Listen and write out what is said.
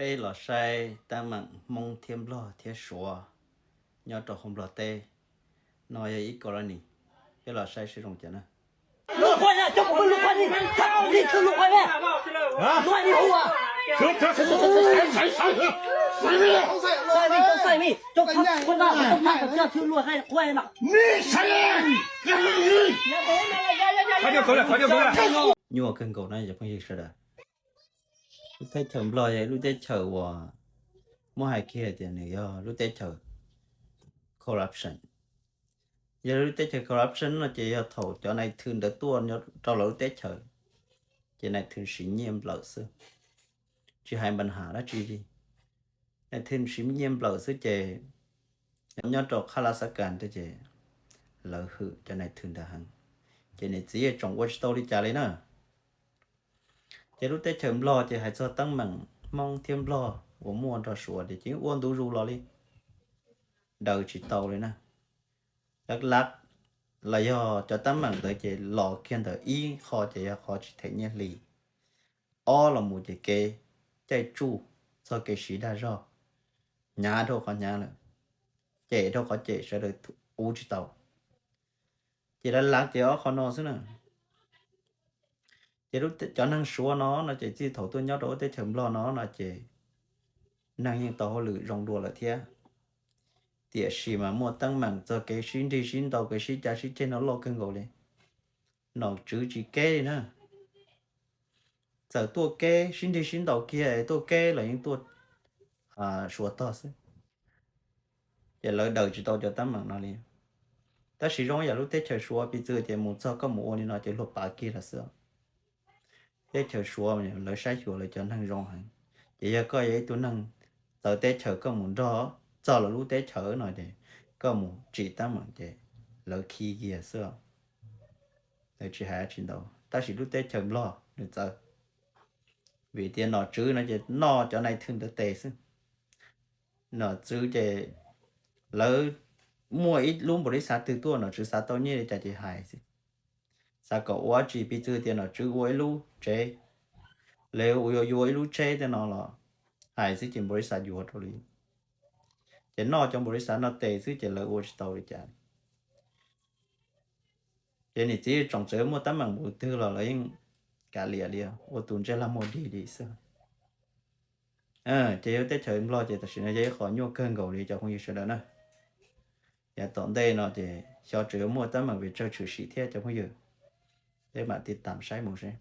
Peb los saib teeb meem Hmoob thiab Nplog thiab Suav nyob rau hauv Nplog teb. No yog ib koj lab nis, peb los saib seb zoo cas na. Nyuaj kawg nkaus na cov phooj ywg sawv daws. Lub teb chaws Nplog yog lub teb chaws uas muab hais kiag tias nws yog lub teb chaws corruption. Yog lub teb chaws corruption no ces yog thaum cov nais thw ntawd tuaj rau lawv lub teb chaws, ces nais thw siv nyiaj nplawm xwb, tsis hais npa nham dab tsi li. Nais thw siv nyiaj nplawm xwb ces nyob rau qhab laj xab kas ces lawv hwm cov nais thw ntawd heev, ces niam txiv yeej tsoom ua tsis tau li cas li na. Ces lub teb chaws Nplog ces hais txog teeb meem Hmoob thiab Nplog uas muaj nrog Suav ces yeej ua ntu zus los li, daws tsis tau li na. Laj laj los yog cov teeb meem ntawd ces los kiag ntawm ib qho ces yog qhov tsis them nyiaj hli, ob los mus ces kev caij tsuj, txog kev siv dag zog, hnyav dhau qhov hnyav lawm, cem dhau qhov cem, sawv daws ua tsis tau. Ces laj laj ces ob qho no xwb na. Ces cov neeg Suav no no ces txij thaum tuaj nyob rau lub teb chaws Nplog no no ces neeg yeej tau hauj lwm zoo dua lawm thiab. Tiam sis mas muaj teeb meem txog kev sib nrig sib ntaus, kev sib cav sib ceg no loj kawg nkaus li. Nom tswv tsis keb li na. Txawm tuaj keb sib nrig sib ntaus kiag, tuaj keb los yeej tuaj Suav tog xwb. Ces lawv daws tsis tau cov teeb meem no li. Tab sis zoo yam lub teb chaws Suav piv txwv tias mus txog koj mus ua li no ces luag pav kiag lawm xwb. Teb chaws Suav lawv saib xyuas lawv cov neeg zoo heev. Ces yog koj yog ib tug neeg txawv teb chaws koj mus nrog txog lawv lub teb chaws no ces koj mus tsim teeb meem ces lawv khi kiag xwb. Lawv tsis hais tsis ntau, tab sis lub teb chaws Nplog nws txawv. Vim tias nom tswv no ces noj cov nais thw ntawd tes xwb. Nom tswv ces lawv muaj ib lub npaum li xav twg tuaj nom tswv xav tau nyiaj li cas ces hais xwb. Xav kom ua tsis piv txwv tias nom tswv ua ib lub tsev, lawv yuav yuav ib lub tsheb tej no los hais xwb ces npaum li xav yuav rau li. Ces noj cov npaum li xav no tes xwb ces lawv ua tsis tau li cas. Ces niam txiv tsoom txawm muaj teeb meem mus twg los lawv yeej kav liam li, ua tus ntsej lag muag dig li xwb. Ces yog teb chaws Nplog ces tam sim no yog ib qho nyuaj kawg nkaus li cov phooj ywg sawv daws na. Yav tom ntej no ces xyov tseem yuav muaj teeb meem vim tsawg tshwm sim thiab cov phooj ywg. Peb mam tiv tam saib mus seb.